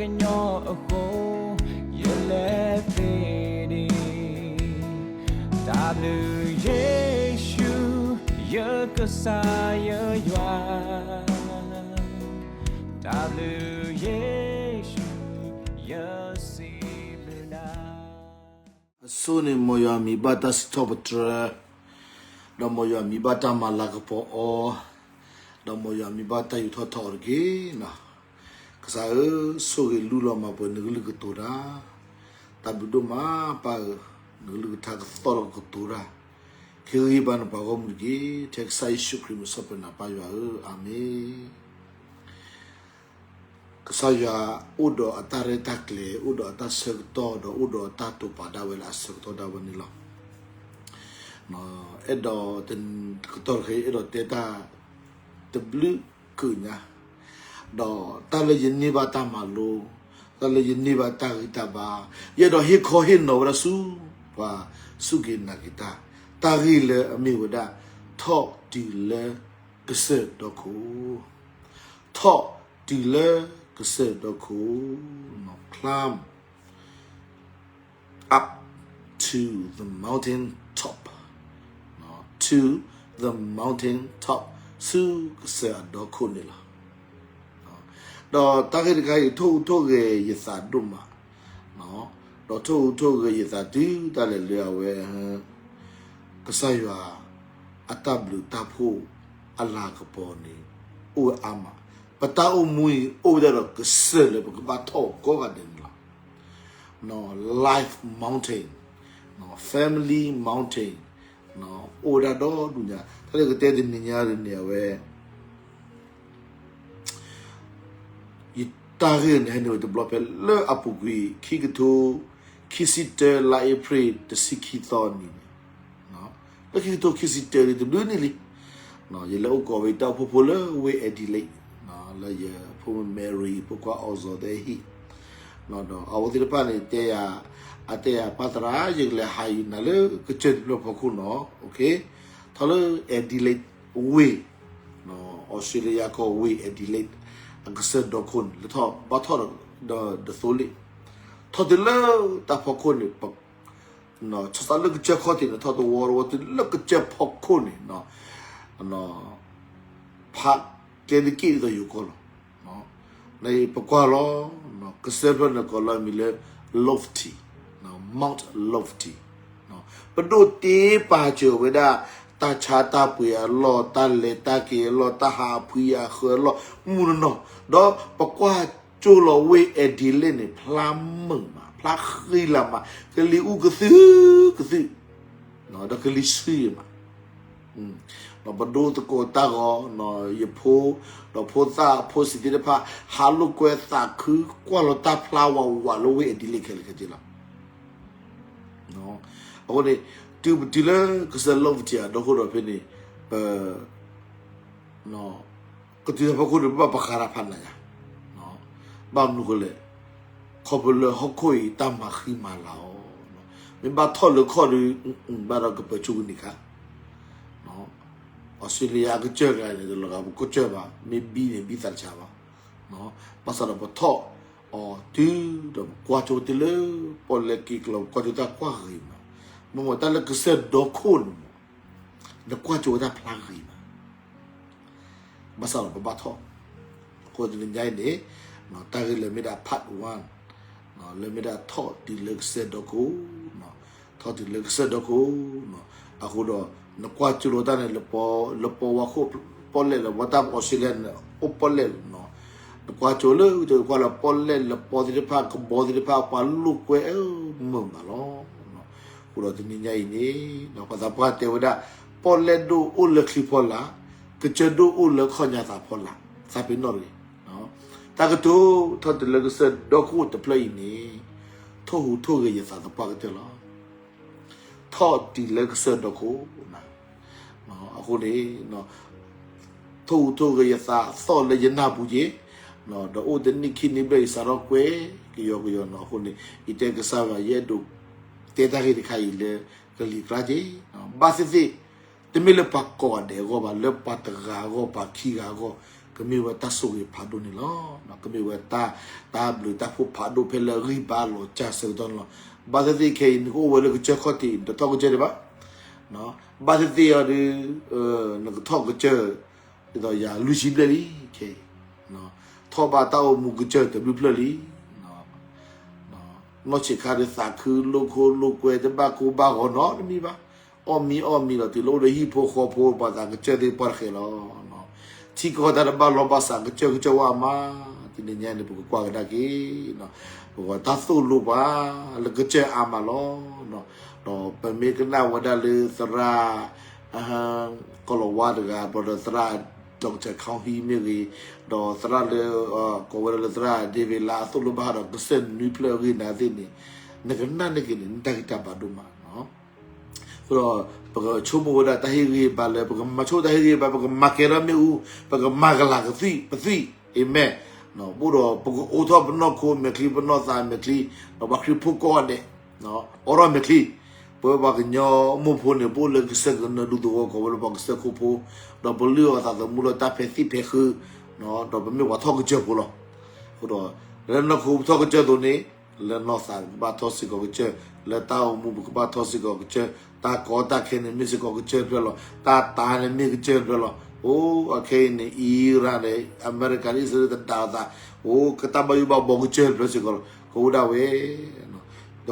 ညီအဃိ, ယလဲၤသ့ဒံး, တၢ်ဘျုးယ့ၣ်ၡူး, ယကစၢ်ယွၤ, တၢ်ဘျုးယ့ၣ်ၡူး, ယစံးဘျုးနၤ. အဆိန့ၣ် မ်ယွၤမံၤဘၣ်တၢ်စံးထီၣ်ပတြၢၤ, ဒီးမ်ယွၤမံၤဘၣ်တၢ်မၤလၤကပီၤအီၤ, ဒီးမ်ယွၤမံၤဘၣ်တၢ်ယူးထီၣ်ထီအီၤတက့ၢ်. ကစၢ်ဧၢ, ဆိၣ်ဂ့ၤလူလီၤမၤပှဲၤနကလုၢ်ကတိၤတၢ်, တၢ်ဘျုးဒိၣ်မးပၢ်ဧၢ, နကလုၢ်ကထါကသီၣ်ဒီးကတိၤတၢ်, ဟ့ၣ်ဂံၢ်ဘါနပှၤဂီၢ်မုၢ်တက့ၢ်. ထဲကစၢ်ယ့ၣ်ၡူးခရံာ်မံၤစ့ၢ်ကီးပၢ်နၤပၢ်ယွၤဧၢ, အၤမ့ၣ်. ကစၢ်ယွၤအိၣ်ဒီးအတၢ်ရဲၣ်တၢ်ကျဲၤ, အိၣ်ဒီးအတၢ်ဆၢကတီၢ်, ဒီးအိၣ်ဒီးအတၢ်တိာ်ပာ်ဒၣ်ဝဲလၢအဆၢကတီၢ်ဒၣ်ဝဲန့ၣ်လီၤ. အဲၣ်ဒိး ကတီၢ်တခါအံၤ အဲၣ်ဒိးတဲတၢ်တဘျုးကၢၢ်ညါ, ဒီးတၢ်လၢယန့ၢ်ဘၣ်တၢ်မၤလိ, တၢ်လၢယန့ၢ်ဘၣ်တၢ်ဂံၢ်တၢ်ဘါ, ယအဲၣ်ဒိးဟ့ၣ်ခီဟ့ၣ်နီၤဝဲဒၣ်ဆူ ပှၤစူၢ်က့ၤနာ်က့ၤတၢ်, တၢ်ဂ့ၢ်လၢအမ့ၢ်ဝဲဒၣ် ထီၣ်တုၤလၢကစၢၢ်ဒီခိၣ်, ထီၣ်တုၤလၢကစၢၢ်ဒီခိၣ်, climb up to the mountain top, to the mountain top, ဆူကစၢၢ်အဒီခိၣ်န့ၣ်လီၤ. ဒီးတၢ်ဂ့ၢ်တခါအံၤ ထိၣ်ဟူးထိၣ်ဂဲၤယသးဒိၣ်မး, ဒီးထိၣ်ဟူးထိၣ်ဂဲၤယသးတုၤဒၣ်လဲာ်လၢအဝဲ ကစၢ်ယွၤ အတၢ်ဘျုးတၢ်ဖှိၣ်အလၤကပီၤန့ၣ် အိၣ်ဝဲအါမး, ပတၢ်အိၣ်မူအံၤ အိၣ်ဝဲဒၣ်ဒီးကစၢၢ်လၢပကဘၣ်ထီၣ်ကိးဂၤဒဲးန့ၣ်လီၤ. Life mountain, family mountain, အိၣ်ဝဲဒၣ်ဒီဒူၣ်ညါ, တၢ်လၢကတဲတနံၤညါဒ်န့ၣ် အဝဲ ယတၢ်ဂ့ၢ်န့ၣ်ဟဲနုာ်ဝဲတဘျီဖဲလၢအပူၤကွံာ် ခံကထိခံဆံတၢ လါအ့ဖြ့ၣ်တဆံခံသီနံၤန့ၣ်, လၢခံကထိခံဆံတၢန့ၣ် တဘျုးနံၣ်လံ, ယလဲၤအိၣ်ကိးဝဲတၢ်အိၣ်ဖှိၣ်ဖိလၢဝ့ၢ် Adelaide, လၢယဖိမုၣ် Mary ဖိခွါ Ozor သ့ၣ်ဟံၣ်, ဒီးအဝဲသ့ၣ်တဖၣ်န့ၣ် တဲယၤ, အတဲယၤ ပၢ်သရၣ် ယကလဲၤဟးအံၤနၤလၢကစၢၢ်တဖျၢၣ်ဖီခိၣ်နီၤ, ထီၣ်လၢ Adelaide ဝ့ၢ် အီစထြ့လယါကီၢ်ဝ့ၢ် Adelaide အကစၢၢ်ဒီခိၣ်န့ၣ် လၢထီၣ်ဘၣ်ထီၣ်ဒီးသိလ့ၣ်, ထီၣ်တုၤလၢတၢ်ဖီခိၣ်န့ၣ်, ဆီၣ်သးလၢကစၢၢ်ခီၣ်ထံးန့ၣ် ထီၣ်တဝီတဝီတုၤလၢကစၢၢ်ဖီခိၣ်န့ၣ်, ဖးကျဲတက့ၢ်ဒ်သိးယိၤကီၢ်လီၤ. ပကွၢ်လီၤ, ကစၢၢ်ဖျၢၣ်န့ၣ်ကိးလီၤမံၤလၢ Lofty, Mount Lofty, ပဒိၣ်တ့ပာ်စၢၤဝဲဒၣ် တၢ်ဆါတၢ်ပှ့ၤအလီၢ်, တၢ်လဲၤတၢ်က့ၤအလီၢ်, တၢ်ဟးဖှံအဃၢၤအလီၢ် မုၢ်နီၢ်နီၢ်, ဒီးပကွၢ်ကၠိလီၤဝ့ၢ် Adelaide န့ၣ် ဖျါမုာ်မး, ဖျါဃံလၤမး, ကလံၤအူကသုၣ်ကသုၣ်, ဒီးကလံၤဆှံမး, ဒီးပဒိၣ်သကိးတၢ်ဂီၤ, ယဖိ, ဒီးဖိသၣ်ဖိဆံးသ့ၣ်တဖၣ် ဟးလိာ်ကွဲသးခု ကွၢ်လီၤတၢ်ဖျါဝးဝးလၢဝ့ၢ် Adelaide ခဲလၢာ်ခဲဆ့လီၤ. အဃိန့ၣ် တုၤပတုၤလၢကစၢၢ် Lofty အဒီခိၣ်ဒီးဖဲန့ၣ်, ပ ကတုၤတၢ်ဖီခိၣ်န့ၣ် ပဘၣ်ပဃးတၢ်ဖးနးယၤ, ဘၣ်မနုၤဃိလဲၣ်, ခီဖျိလၢဟီၣ်ခိၣ်အံၤတၢ်မၤဃံမၤလၤအီၤ, မ့ၢ်ဘၣ်ထီၣ်လၢခီၣ်ဒီး ဘၣ်ဒီးကပၢၤဆိကန့ၣ်ခါ, အီစထြ့လယါကစၢၢ်ကျါန့ၣ် တလီၤဂာ်ပကစၢၢ်ဘၣ်, မ့ၢ်ဘံန့ၣ် ဘံသးတဆါဘၣ်, ဘၣ်ဆၣ်ဒီးပထီၣ်အီၤတုၤဒီးပကွၢ်ကၠိတ့ၢ်လၢပီၣ်လဲၣ်က့ၤကျီ ပကွၢ်ကၠိတၢ်ကွၢ်ဂ့ၤမး, မ့ၢ်မ့ၢ်တၢ်လၢကစၢၢ်ဒီခိၣ်န့ၣ်မး, နကွၢ်ကၠိဝဲတၢ်ဖျါဂ့ၤမး ဘၣ်ဆၣ်ဒီးပဘၣ်ထီၣ်, အဃိတနံၤညါအံၤန့ၣ်, တၢ်ဂ့ၢ်လၢမ့ၢ်ဒၣ် part one, လၢမ့ၢ်ဒၣ်ထီၣ်တုၤလၢကစၢၢ်ဒီခိၣ်, ထီၣ်တုၤလၢကစၢၢ်ဒီခိၣ်, အဃိဒီး နကွၢ်ကၠိလီၤတၢ်န့ၣ် လပီ, လပီဝါခိၣ်, ပီၣ်လဲၣ်လီၤ, ဝဲတၢ်အီစထြ့လယါန့ၣ် အိၣ်ပီၣ်လဲၣ်လီၤနီၤ, နကွၢ်ကၠိလၢကကွၢ်လၢပီၣ်လဲၣ်လီၤ ပီသ့ၣ်တဖၣ် ကဘီသ့ၣ်တဖၣ် ပှၤလိာ်ကွဲမုာ်မးလီၤ. အဃိဒီးတနံၤညါအံၤန့ၣ်, ပှၤသးပှၢ်တဲဝဲဒၣ်, ပီၣ်လဲၣ်ဒိၣ်အိၣ်လၢချံဖီလာ်, ကစၢၢ်ဒိၣ်အိၣ်လၢခီၣ်ညါသးဖီလာ်, သးပ့ၤနီၣ်တဂ့ၤ. တၢ်ကတိၤထီၣ်တုၤလၢကစၢၢ်ဒီခိၣ်တဖျၢၣ်အံၤန့ၣ်, ထိၣ်ဟူးထိၣ်ဂဲၤယသးသပှၢ်ကတၢၢ်လီၤ. ထီၣ်တုၤလၢကစၢၢ်ဒီခိၣ်, အဃိန့ၣ်, ထိၣ်ဟူးထိၣ်ဂဲၤယသးအသီၣ်လၢယနၢ်ပူၤက့ၤ, ဒီးအိၣ်တနံၣ်ခံနံၣ်ဘျဲၣ်အံၤ စးထီၣ်ကွဲကယီကယီနီၤ, အဃိန့ၣ် ယတဲကစၢ်ယွၤ ယအဲၣ်ဒိးတဲတၢ်ဂ့ၢ်တခါအံၤလၢကလံၤကျါက့ၤ, ဘၣ်သ့ၣ်သ့ၣ်, တမ့ၢ်လၢပှၤကိးဂၤဒဲးအဂီၢ်ဘၣ်, လၢပှၤတဂၤအဂီၢ် ပှၤခံဂၤအဂီၢ်, က ကမ့ၢ်ဝဲတၢ်ဆိၣ်ဂ့ၤဖးဒိၣ်န့ၣ်လီၤ. ကမ့ၢ်ဝဲတၢ် တၢ်ဘျုးတၢ်ဖှိၣ်ဖးဒိၣ်ဖဲလၢအဂံၢ်ဘါလီၤစၢ်ဆၢကတီၢ်န့ၣ်လီၤ. ဘၣ်သ့ၣ်သ့ၣ်ခဲအံၤ နကအိၣ်ဝဲလၢကစၢၢ်ခီၣ်ထံး နတထီၣ်ကစၢၢ်ဒံးဘၣ်. ဘၣ်သ့ၣ်သ့ၣ်အီၤဒီး နကထီၣ်ကစၢၢ် ဒ်သိးယၤလွံၢ်ဆံဘျဲၣ်လံခဲအံၤ, ထီၣ်ဘၣ်တၢ်အိၣ်မူကစၢၢ်တဘျုးဖျၢၣ်လံ. နီၢ်ဆံးခါဒီးသးခုလိာ်ခိၣ်လိာ်ကွဲ တဘၣ်ကိၢ်ဘၣ်ဂီၤနီတမံၤဘၣ်. အီၣ်မံအီၣ်မံလီၤ တုၤလၢအိၣ်ဒီးဟံၣ်ဖိဃီဖိ ပှၤသးကစၢၢ်သ့ၣ်ပှၢ်တဃဲးလီၤ. ထံကီၢ်တၢ်တဘၣ်လီၢ်ဘၣ်စး ကစၢၢ်ကစၢၢ်ဝဲအါမး, တနံၤညါန့ၣ် ပကကွၢ်ကဒါက့ၤ ပဝဲတၢ်သိၣ်လိပှၤလၢကစၢၢ်အါမးလီၤ. ဒီးပမ့ၢ်ကနၣ်ဝဲဒၣ်လၢသရၣ် ကီၢ်လီၤဝါတဂၤ ဘျီဒီးသရၣ် Doctor Kong Hee မ့ၢ်ဂ့ၤ, ဒီးသရၣ်လၢ ကိးဝဲဒၣ်လၢသရၣ် David လၢအသိၣ်လိဘၣ်ဃးဒီး ကစၢၢ်နွံဖျၢၣ်အဂ့ၢ်န့ၣ်သ့ၣ်န့ၣ်, နကနၣ်န့ၢ်က့ၤန့ၣ် နတၢ်ဂံၢ်တၢ်ဘါဒိၣ်မး. အဃိဒီး ပကဆိကမိၣ်ဝဲဒၣ်တၢ်ဟ့ၣ်ဂံၢ်ဟ့ၣ်ဘါလၢ ပကမၤဆိတၢ်ဟ့ၣ်ဂံၢ်ဟ့ၣ်ဘါ ပကမၤကဲထီၣ်မ့ၣ်အူ, ပကမၤကလၤကသွံၣ်ပသွံၣ်, အၤမ့ၣ်. ဘၣ်ဒီး ပကအိးထီၣ်ပနီၢ်ခိမဲာ်ချံ ပနီၢ်သးမဲာ်ချံ, ဒီးပှၤခရံာ်ဖိကိးဂၤဒဲး အိးထီၣ်မဲာ်ချံ. ပဝဲပှၤကညီမိၢ်ဖိန့ၣ် ပအိၣ်လၢကစၢၢ်ကနၢဒူသဝီ ကိးဝဲလၢပှၤကစၢၢ်ခိၣ်ဖိ, ဒီးပလုၢ်အီၣ်သးသမူလၢတၢ်ဖဲသံၣ်ဖဲဃု, ဒီးပမ့ၢ်ပှၤထီၣ်ကစၢၢ်ဖိလီၤ. အဃိဒီး လၢနီၢ်ခိပထီၣ်ကစၢၢ်အသိးန့ၣ်, လၢနီၢ်သးပကဘၣ်ထီၣ်စ့ၢ်ကီးကစၢၢ်, လၢတၢ်အိၣ်မူပကဘၣ်ထီၣ်စ့ၢ်ကီးကစၢၢ်, တၢ်ကီတၢ်ခဲန့ၣ်မ့ၢ်စ့ၢ်ကီးကစၢၢ်တဖျၢၣ်လီၤ, တၢ်တၤန့ၣ်မ့ၢ်ကစၢၢ်တဖျၢၣ်လီၤ. အိၣ် အခဲအံၤန့ၣ် အံရၣ်န့ၣ် အမဲရကၤန့ၣ် အံၣ်စရ့လးတဒၣ်အသး, အိၣ် ကတၢ်ဘၣ်ယိၣ်ဘၣ်ဘီကစၢၢ်တဖျၢၣ်စ့ၢ်ကီးလီၤ. ကအိၣ်ဒၣ်ဝဲ ဒီ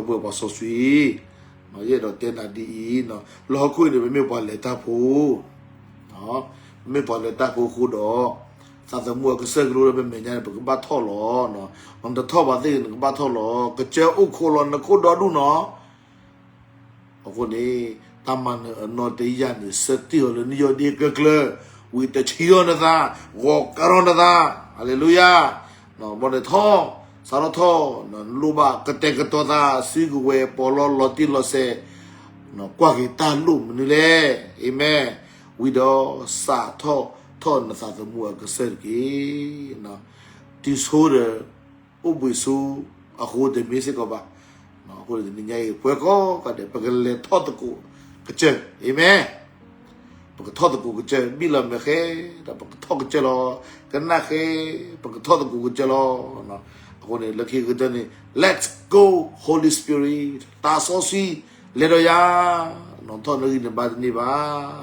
ပုၢ်ဝဲၢ်ပှၤစီဆှံ, ယအဲၣ်ဒိးတဲနၤဒ်အံၤ, လၢဟီၣ်ခိၣ်အံၤန့ၣ် ပမ့ၢ်ပှၤလဲၤတၢ်ဖိ, ပမ့ၢ်ပှၤလဲၤတၢ်ဖိအဃိဒီး သးသမူအကစၢၢ်ကလိလၢပမဲာ်ညါန့ၣ် ပကဘၣ်ထီၣ်လီၤ. နတထီၣ်ဘၣ်သ့ၣ်ဂ့ၤ နကဘၣ်ထီၣ်လီၤ. ကစၢၢ်အိၣ်ခိးလီၤနခိၣ်ဒီဒူၣ်နီၤ. အဃိန့ၣ် တၢ်မၤနၢၤအနီၢ်တယၢ်န့ၣ် ဆၢတ့ၢ်အီၤလၢနယီၢ်ဒ့အကျၢၤကျၢၤ, ဝံၤတဆံးထီၣ်နသး, ဂီၤကါထီၣ်နသး, ဟါလ့လူယၤ, ဘီန့ၣ်ထီၣ်, စးထီၣ်ထီၣ်, နလိၣ်ဘၣ်ကတဲာ်ကတီၤသး စုကဝဲၤပီးလီလီၤတံၢ်လီၤဆဲး, ကွၢ်က့ၤတၢ်လိၣ်မနုၤလဲၣ်, အၤမ့ၣ်, ဝံၤဒီးစးထီၣ်ထီၣ်နသးသမူအကစၢၢ်တက့ၢ်. တုၤဆိဒီး အိၣ်ဘှံးဆိအဃိတမ့ၢ်စ့ၢ်ကီးဘၣ်. အဃိန့ၣ်တနံၤညါအံၤ ပဝဲကိးဂၤဒဲး ပကလဲၤထီၣ်သကိးကစၢၢ်, အၤမ့ၣ်. ပကထီၣ်သကိးကစၢၢ် ဘံၣ်လီၤမဲာ်ဃဲ, ဒီးပကထီၣ်ကစၢၢ်လီၤ. ကနၣ်ဃဲ, ပကထီၣ်သကိးကစၢၢ်လီၤ. အဃိန့ၣ် လၢခံကတၢၢ်န့ၣ် Let's go Holy Spirit, သးစီဆှံ လဲၤဒီးယၤ, နထီၣ်နဂံၢ်နဘါတန့ၢ်ဘၣ်.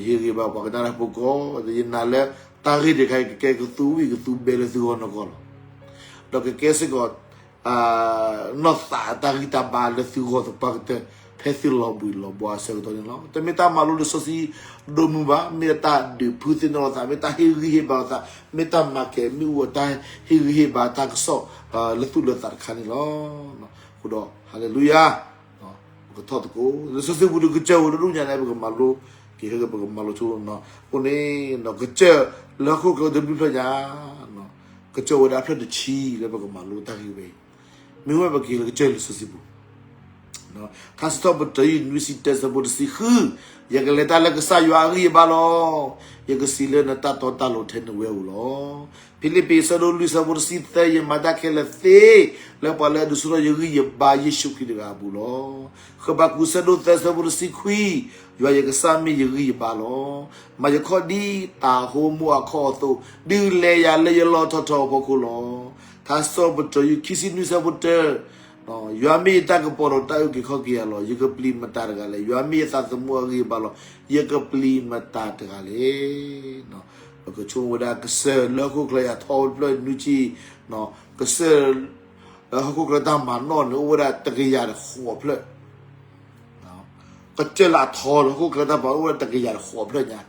အဃိန့ၣ် ဟ့ၣ်ဂံၢ်ဘါပှၤကနၣ်တၢ်ဖိကိးဂၤဒဲး, ယနာ်လၢတၢ်ဂ့ၢ်တခါအံၤ ကကဲကသူဝံၣ်ကသူဘဲလၢသုဂီၢ်နီၢ်ကီၢ်လီၤ. ဒီးကကဲစ့ၢ်ကီး နီၢ်သးအတၢ်ဂံၢ်တၢ်ဘါလၢသုဂီၢ်သပှၢ်ကတၢၢ် ဖဲသုလီၤဘှံးလီၤဘှါအဆၢကတီၢ်န့ၣ်လီၤ. တမ့ၢ်တၢ်မၤလိလံာ်စီဆှံဒိၣ်မုၢ်ဘၣ်, မ့ၢ်တၢ်ဒုးဖုသ့ၣ်နီၣ်လိာ်သး, မ့ၢ်တၢ်ဟ့ၣ်ဂံၢ်ဟ့ၣ်ဘါလိာ်သး, မ့ၢ်တၢ်မၤကဲၤမ့ၣ်အူအတၢ်ဟ့ၣ်ဂံၢ်ဟ့ၣ်ဘါတၢ်ကစီၣ်လၢသူၣ်လၢသးတခါန့ၣ်လီၤ. အဃိဒီး ဟါလ့လူယၤ, ပကထီၣ်သကိး လံာ်စီဆှံပူၤဒီးကစၢၢ်ဝဲတဒူၣ်ညါန့ၣ် ပကမၤလိက့ၤ ဟဲက့ၤ ပကမၤလိဆိနီၤ. အဃိန့ၣ် ကစၢၢ်လၢဟီၣ်ခိၣ်ချၢတဘျုးဖျၢၣ်ညါ ကစၢၢ်ဝဲဒၣ်ဖျၢၣ်တဆံလၢပကမၤလိတၢ်ဂ့ၢ်ဝဲအံၤ, မ့ၢ်ဝဲပက့ၤလၢကစၢၢ်လံာ်စီဆှံပူၤ, ထါစံးထီၣ်ပတြၢၤ နွံဆံတၢ ဆၢဖိတဆံဃု, ယကလဲၤတၢ်လၢကစၢ်ယွၤအဂံၢ်အဘါလီၤ. ယကစံးလၢနတၢ်တီတၢ်လိၤထဲနဝဲအအိၣ်လီၤ. ဖံလံးပံး ဆၢဒိၣ်လွံၢ် ဆၢဖိတဆံသၢ, ယမၤတၢ်ခဲလၢာ်သ့ လၢပှၤလၢအဒုးဆူၣ်ထီၣ်ယဂံၢ်ယဘါယ့ၣ်ၡူးခရံာ်တဂၤအပူၤလီၤ. ဃဘးကူး ဆၢဒိၣ်သၢ ဆၢဖိတဆံခွံ, ယွၤယကစၢ်မ့ၢ်ယဂံၢ်ယဘါလီၤ. မၤယခီၣ်ဒ်တၤဟိမိၢ်အခီၣ်အသိး, ဒုးလဲၤယၤလၢယလီၢ်ထီၣ်ထီအဖီခိၣ်လီၤ. ထါစံးထီၣ်ပတြၢၤ ခံဆံနွံ ဆၢဖိတၢ, ယွၤမ့ၢ်ယတၢ်ကပီၤဒီးတၢ်အုၣ်က့ၤခီၣ်က့ၤယၤလီၤ. ယကပျံၤမတၤတဂၤလဲၣ်. ယွၤမ့ၢ်ယသးသမူအဂံၢ်အဘါလီၤ. ယကပျံၤမတၤတဂၤလဲၣ်. ပကဆိကမိၣ်ဝဲဒၣ်ကစၢၢ်လၢဟီၣ်ခိၣ်ချၢအံၤအထီဖျၢၣ်နွံဆံ, ကစၢၢ်လၢဟီၣ်ခိၣ်ချၢတၢ်မၤနီၣ်န့ၣ် အိၣ်ဝဲဒၣ်တကယၤဃိးဖျၢၣ် ကစၢၢ်လၢအထီလၢဟီၣ်ခိၣ်ချၢတၢ်မၤအိၣ်ဝဲဒၣ်တကယၤဃိးဖျၢၣ်ညါ,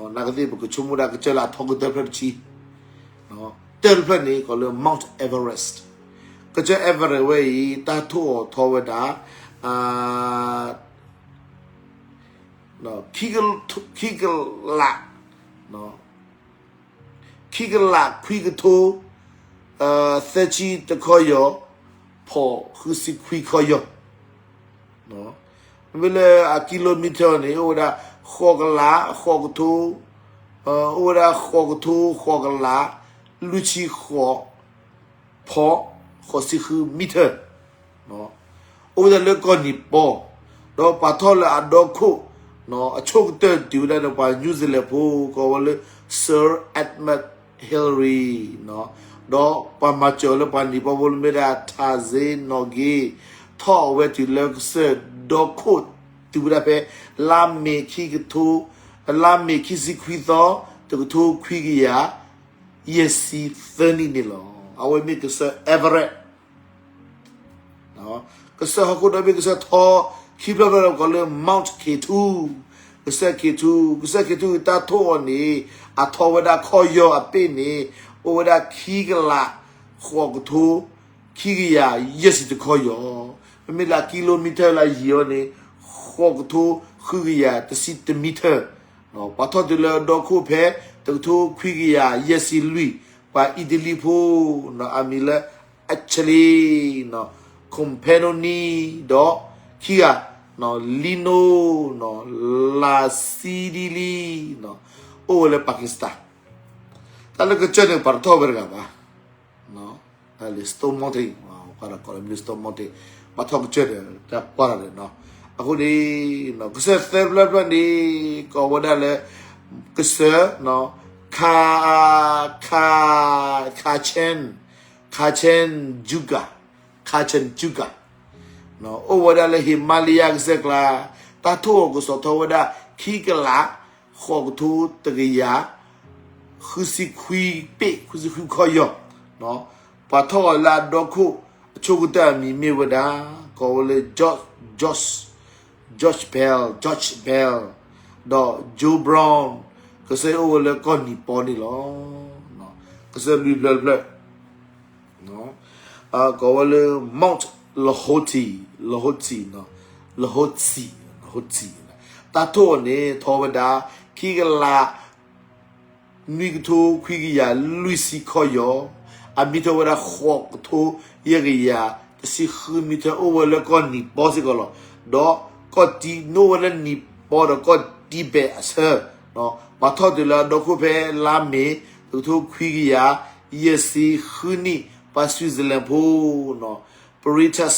နာ်က့သ့ၣ် ပကဆိကမိၣ်ဒၣ်ကစၢၢ်လၢအထီကတၢၢ်ဖျၢၣ်တဆံ, တၢၢ်တဖျၢၣ်န့ၣ် ကိးလၢ Mount Everest, ကစၢၢ် Everest ဝဲအံၤ တၢ်ထိၣ်အီၤထီဝဲဒၣ် ခံကလး ခံကလးခွံကထိ သၢဆံတခီယီၤ ဖီၣ်ဃုဆံခွံခီယီၤ, မ့မ့ၢ်လၢအ kilometer န့ၣ် အိၣ်ဝဲဒၣ် ဃိးကလး ဃိးကထိ, အိၣ်ဝဲဒၣ် ဃိးကထိ ဃိးကလး လွံၢ်ဆံဃိး ဖီၣ်ဃိးဆံဃု meter, အိၣ်ဝဲဒၣ်လၢကီၢ်နံၣ်ပီ, ဒီးပှၤထီၣ်လၢအဒီခိၣ် အဆိကတၢၢ်တုၤဝဲဒၣ်ဒီးပှၤ New Zealand ဖိ ကိးဝဲလၢ Sir Edmund Hillary ဒီးပှၤမၤစၢၤလၢပှၤနံၤပီဖိလၢမ့ၢ်ဒၣ် Taze Norgay ထီၣ်ဝဲတုၤလၢကစၢၢ်ဒီခိၣ်တုၤဝဲဒၣ်ဖဲ လါမ့ၤခံကထိ လါမ့ၤခံဆံခွံသီ တကထိခွံကယၤ ယဲၢ်ဆံသၢနံၣ်န့ၣ်လီၤ. အဝဲမ့ၢ်ကစၢၢ် Everett ကစၢၢ်ဟီၣ်ခိၣ်ဒီဘ့ၣ်ကစၢၢ်ထီ ခံဖျၢၣ်ဖျၢၣ်လၢကိးလၢ Mount K two ကစၢၢ် K two ကစၢၢ် K two တၢ်ထိၣ်အီၤန့ၣ် အထီဝဲဒၣ်ခီၣ်ယီၢ်အပ့ၣ်န့ၣ် အိၣ်ဝဲဒၣ်ခံကလး ဃိးကထိ ခံကယၤယဲၢ်ဆံတခီၣ်ယီၢ်, မ့မ့ၢ်လၢ kilometer လၢယံၤအီၤန့ၣ် ဃိးကထိဃုကယၤတဆံတ meter ပှၤထီၣ်တုၤလၢအဒီခိၣ်ဖဲ တကထိခွံကယၤယဲၢ်ဆံလွံၢ် ပှၤအံၣ်တလံဖိ အမံၤလၢ Achille Compagnoni ဒီးခံဂၤ Lino Lacidilli အိၣ်ဝဲလၢ Pakistan တၢ်လၢကစၢၢ်န့ၣ် ပှၤတထီၣ်ဝဲတဂၤဘၣ် လၢ Stone Mountain ကိးလၢ Stone Mountain ဘၣ်ထီၣ်ကစၢၢ်ဒီး တၢ်ကွၢ်တၢ်ဒီးနီၤ, အဃိန့ၣ် ကစၢၢ်သၢဖျၢၣ်ဖျၢၣ်န့ၣ် ကိးဝဲဒၣ်လၢ ကစၢၢ် ခါ ခါ ခါချၢၣ် ခါချၢၣ် ယူဂါ ခါချၢၣ် ယူဂါ အိၣ်ဝဲဒၣ်လၢ Himalaya ကစၢၢ်ကျါ, တၢ်ထိၣ်အီၤကစီၤထီဝဲဒၣ် ခံကလး ဃိးကထိတကယၤ ဃုဆံခွံပ့ၣ် ဃုဆံခွံခီၣ်ယီၢ်, ပှၤထီၣ်အီၤလၢအဒီခိၣ် အဆိကတၢၢ်အမံၤမ့ၢ်ဝဲဒၣ် ကိးဝဲလၢ George George George Bell George Bell ဒီး Joe Brown ကစၢၢ်အိၣ်ဝဲလၢကီၢ်နံၤပီန့ၣ်လီၤ. ကစၢၢ်လွံၢ်ဖျၢၣ်တဖျၢၣ် ကိးဝဲလၢ Mount Lhotse Lhotse Lhotse Lhotse တၢ်ထိၣ်အီၤန့ၣ် ထီဝဲဒၣ် ခံကလး နွံကထိခွံကယၤလွံၢ်ဆံခီၣ်ယီၢ်, အမံၤထီၣ်ဝဲဒၣ် ဃိးကထိယဲၢ်ကယၤတဆံဃု meter အိၣ်ဝဲလၢကီၢ်နံၤပီစ့ၢ်ကီးလီၤ. ဒီးကီၢ်တံ နအိၣ်ဝဲလၢနံၤပီဒီးကီၢ်တံဘဲးအဆၢ, ပှၤထီၣ်တုၤလၢအဒီခိၣ်ဖဲလါမ့ၤ တကထိခွံကယၤ ယဲၢ်ဆံဃုနံၣ် ပှၤ Switzerland ဖိ Paritas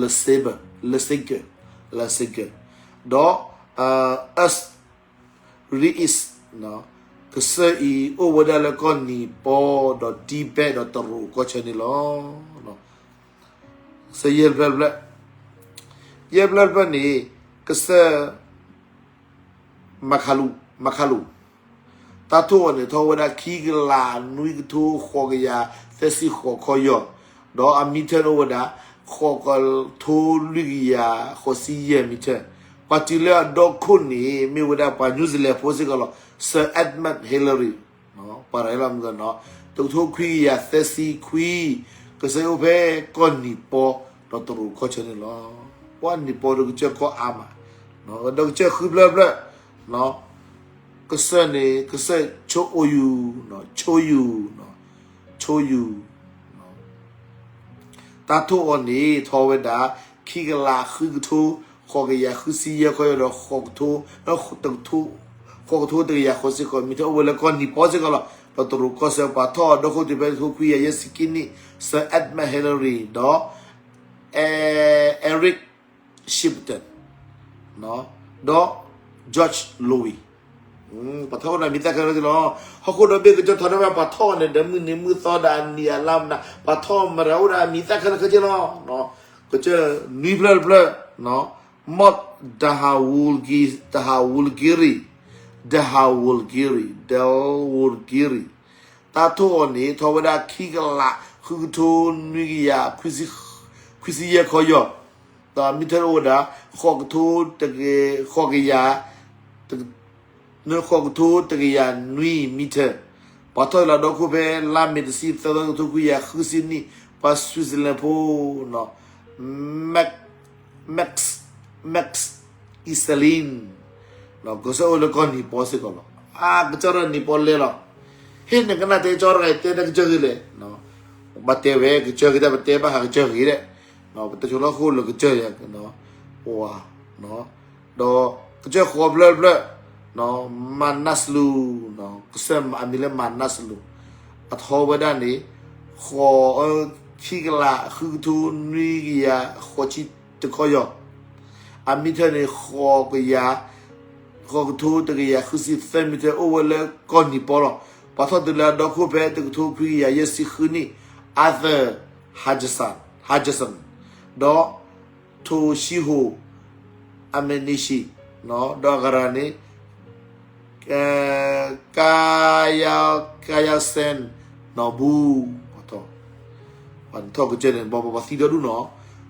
Lesinger Lesinger Lesinger ဒီး Urs Riis ကစၢၢ်အံၤအိၣ်ဝဲဒၣ်လၢကီၢ်နံၤပီ ဒီးတံဘဲးဒီးတရူးကီၢ်ဆၢန့ၣ်လီၤ. ကစၢၢ်ယဲၢ်ဖျၢၣ်တဖျၢၣ်, ယဲၢ်ဖျၢၣ်တဖျၢၣ်န့ၣ် ကစၢၢ် မၤခးလူၤ မၤခးလူၤ တၢ်ထိၣ်အီၤန့ၣ် ထီၣ်ဝဲဒၣ်ခံကလးနွံကထိဃိးကယၤသၢဆံဃိးခီၣ်ယီၢ်, ဒီးအ meter န့ၣ်အိၣ်ဝဲဒၣ် ဃိးကထိလွံၢ်ကယၤဃိးဆံယဲၢ် meter, ပှၤတုၤလၢအဒီခိၣ်န့ၣ် မ့ၢ်ဝဲဒၣ်ပှၤ New Zealand ဖိစ့ၢ်ကီးလီၤ. Sir Edmund Hillary ပှၤတၢ်ဟဲလီၤမုၢ်ကနီၤ တကထိခွံကယၤသၢဆံခွံ ကစၢၢ်အိၣ်ဖဲကီၢ်နံၤပီ ဒီးတရူးကီၢ်ဆၢန့ၣ်လီၤ. ပှၤနံၤပီဒီးကစၢၢ်ကီၢ်အါမး, ဒီးကစၢၢ်ဃုဖျၢၣ်ဖျၢၣ် ကစၢၢ်န့ၣ် ကစၢၢ်ဆိအိၣ်ယူၤ, ဆိယူၤ, ဆိယူၤ တၢ်ထိၣ်အီၤန့ၣ် ထီဝဲဒၣ် ခံကလးဃုကထိ ဃိးကယၤဃုဆံယဲၢ်ခီၣ်ယီၢ်ဒီး ဃိးကထိတကယၤဃိးဆံဃိး meter အိၣ်ဝဲလၢကီၢ်နံၤပီစ့ၢ်ကီးလီၤ. ဒီးတရူးကီၢ်ဆၢ ပှၤထီၣ်အီၤဒီခိၣ်တုၤဖဲတကထိခွံကယၤယဲၢ်ဆံခံနံၣ် Sir Edmund Hillary ဒီး Eric Shepton ဒီး George Loewy ပှၤထီၣ်အိၣ်ဒီးအမံၤသၣ်ခဲလၢာ်ခဲဆ့လီၤ. ဟီၣ်ခိၣ်ဒီဘ့ၣ်ကစၢၢ်ထီၣ်န့ၢ်ဘၣ်ပှၤထီၣ်အီၤန့ၣ် ဒီးမုၢ်နံၤမုၢ်သီဒီးအနံၤအလါမနၤ ပှၤထီၣ်မတၤအိၣ်ဒီးအမံၤသၣ်ခဲလၢာ်ခဲဆ့လီၤ. ကစၢၢ်နွံဖျၢၣ်တဖျၢၣ် Mount Dhaulgi Dhaulgiri Dhaulgiri Dhaulgiri တၢ်ထိၣ်အီၤန့ၣ် ထီဝဲဒၣ်ခံကလး ဃုကထိနွံကယၤ ခွံဆံယဲၢ်ခီၣ်ယီၢ်, ဒီးအ meter အိၣ်ဝဲဒၣ် ဃိးကထိ ဃိးကယၤ ဃိးကထိတကယၤနွံ meter, ပှၤထီၣ်လၢဒီခိၣ်ဖဲလါမ့ၤတဆံသၢသီ တကထိခွံကယၤဃုဆံနံၣ် ပှၤ Switzerland ဖိ Max Max Isselin ကစၢၢ်အိၣ်လၢကီၢ်နံၤပီစ့ၢ်ကီးလီၤ. အကစၢၢ်ဒီးနံၤပီလဲၤလီၤ. ဟ့ၣ်နကနၣ်တဲကၠီတဂၤအံၤတဲတၢ်ကစၢၢ်ဂ့ၤလဲၣ်. ဘၣ်တဲဝဲ ကစၢၢ်ဂ့ၤတၢ်ပတဲဘၣ်ဃးကစၢၢ်ဂ့ၤဒဲး, ပတဲဆိလီၤဃိၣ်လၢကစၢၢ်ယၤ ပှၤ ဒီးကစၢၢ်ဃိးဖျၢၣ်တဖျၢၣ် Manaslu ကစၢၢ်အမံၤလၢ Manaslu အထီဝဲဒၣ်န့ၣ် ဃိး ခံကလးဃုကထိနွံကယၤဃိးဆံတခီၣ်ယီၢ်, အ အမံထၢၣ်န့ၣ် ဃိးကယၤ, ဃိးကထိတကယၤဃုဆံသၢမံထၢၣ် အိၣ်ဝဲလၢကီၢ်နံၣ်ပီလီၤ. ပှၤထီၣ်တုၤလၢအဒီခိၣ်ဖဲတကထိခွံကယၤယဲၢ်ဆံဃုနံၣ် Arthur Hutchinson, Hutchinson, ဒီး Toshihiro Imanishi, ဒီးအကရၤန့ၣ် ကါယါစဲၣ်နီၣ်ဘူ, ပှၤထီၣ်ကစၢၢ်န့ၣ် ပှၤသံဒီဒူၣ်နီၤ,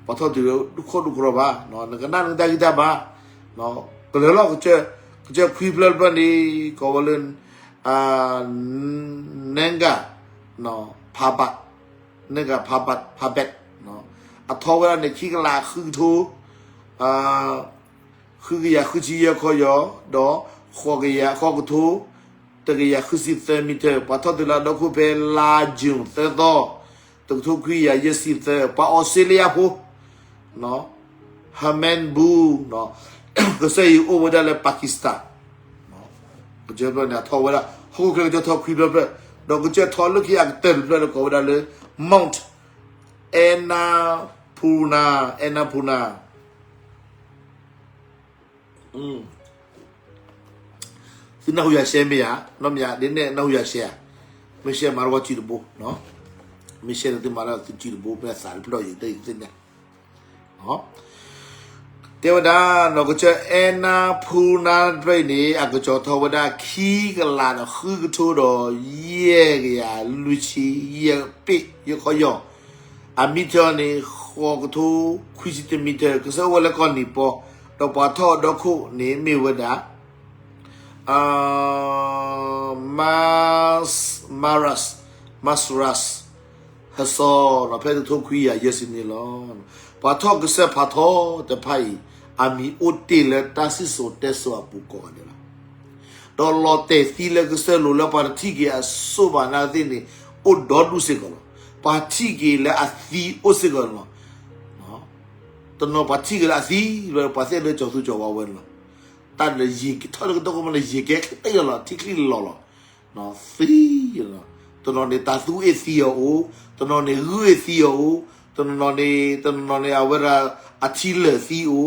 ပှၤထီၣ်တုၤလၢဒူၣ်ခိၣ်ဒူၣ်ကရၢဘၣ်, နကနၣ်နကတၢ်ဂံၢ်တၢ်ဘါ, ကလၢၤလီၤ, ကစၢၢ်ခွံဖျၢၣ်တဖျၢၣ်န့ၣ် ကိးဝဲလၢ နၢဂၤ ဖးဘး, နၢဂၤ ဖးဘး, အထီဝဲဒၣ်န့ၣ် ခံကလးဃုကထိ ဃုကယၤဃုဆံယဲၢ်ခီယီၤ, ဒီး ဃိးကထိ တကယၤဃုဆံသၢမံထၢၣ်, ပှၤထီၣ်တုၤလၢအဒီခိၣ်ဖဲလါယူၤသၢသီ တကထိခွံကယၤယဲၢ်ဆံသၢ, ပှၤအီစထြ့လယါဖိ Herman Boone, ကစၢၢ်အံၤအိၣ်ဝဲဒၣ်လၢ Pakistan, ကစၢၢ်ဖျၢၣ်န့ၣ် အထီဝဲဒၣ် ဟီၣ်ခိၣ်ချၢကစၢၢ်ထီခွံဖျၢၣ်ဖျၢၣ်, ဒီးကစၢၢ်ထီလၢခံအကတၢၢ်တဖျၢၣ်လၢကိးဝဲဒၣ်လၢ Mount Annapurna, Annapurna သုနၢ်ဟူယၤရှဲမ့ၢ်ဧါ, နီၢ်မ့ၢ်ဧါ, ဒ်န့ၣ်နၢ်ဟူယၤရှဲဧါ, မ့ၢ်ရှဲမၤတဝီစုတဘိ, မ့ၢ်ရှဲန့ၣ်သုမၤလၢသုစုတဘိ မ့ၢ်အသးတဖျၢၣ်အံၤ တၢ်အံၤသ့ၣ်ညါ, တဲဝဲဒၣ် နီၢ်ကစၢၢ် Annapurna တဖျၢၣ်အံၤန့ၣ် အကစီၤထီဝဲဒၣ်ခံကလးဒီးဃုကထိဒီး ယဲၢ်ကယၤလွံၢ်ဆံယဲၢ်ပ့ၢ်ယဲၢ်ခီယီၤ, အမံထၢၣ်န့ၣ် ဃိးကထိခွံဆံတမံထၢၣ်, ကစၢၢ်အိၣ်ဝဲလၢကီၢ်နံၣ်ပီ, ဒီးပှၤထီၣ်အဒီခိၣ်န့ၣ်မ့ၢ်ဝဲဒၣ် Maharaj, Maharaj Hudson ဖဲတကထိခွံကယၤယဲၢ်ဆံန့ၣ်လီၤ. ပှၤထီၣ်ကစၢၢ်ဖးထီတဖၣ်အံၤ အမံၤအိၣ်တ့ၢ်လၢတၢ်စံၣ်စိၤတဲစိၤအပူၤကိးဂၤဒဲးလီၤ. ဒီးလီၤတဲာ်သံလၢကစၢၢ်လိၤလၢပှၤတထံၣ်က့ၤအစိဘၣ်နာ်သ့ၣ်န့ၣ် အိၣ်ဒီဒူၣ်စ့ၢ်ကီးလီၤ. ပှၤထံၣ်က့ၤလၢအသံအိၣ်စ့ၢ်ကီးန့ၣ်လီၤ. တနီၤပှၤထံၣ်က့ၤလၢအသံ ပှၤသ့ၣ်လၢကၠီၤသူကၠီၤဝါဝဲန့ၣ်လီၤ. တၢ်ဒီးယံာ်က့ၤထီၣ်လၢကတီၢ်ကီမးန့ၣ် ယံာ်ကဲချ့လီၤလီၤ ထံချ့လီၤလီၤ သံ, တနီၤန့ၣ် တၤသူအ့ၣ်သံအီၤအိၣ်, တနီၤန့ၣ် ဂုၢ်အ့ၣ်သံအီၤအိၣ်, တနီၤန့ၣ် တနီၤန့ၣ် အဝဲဒၣ်အထံလၢာ်သံအိၣ်, ဒီး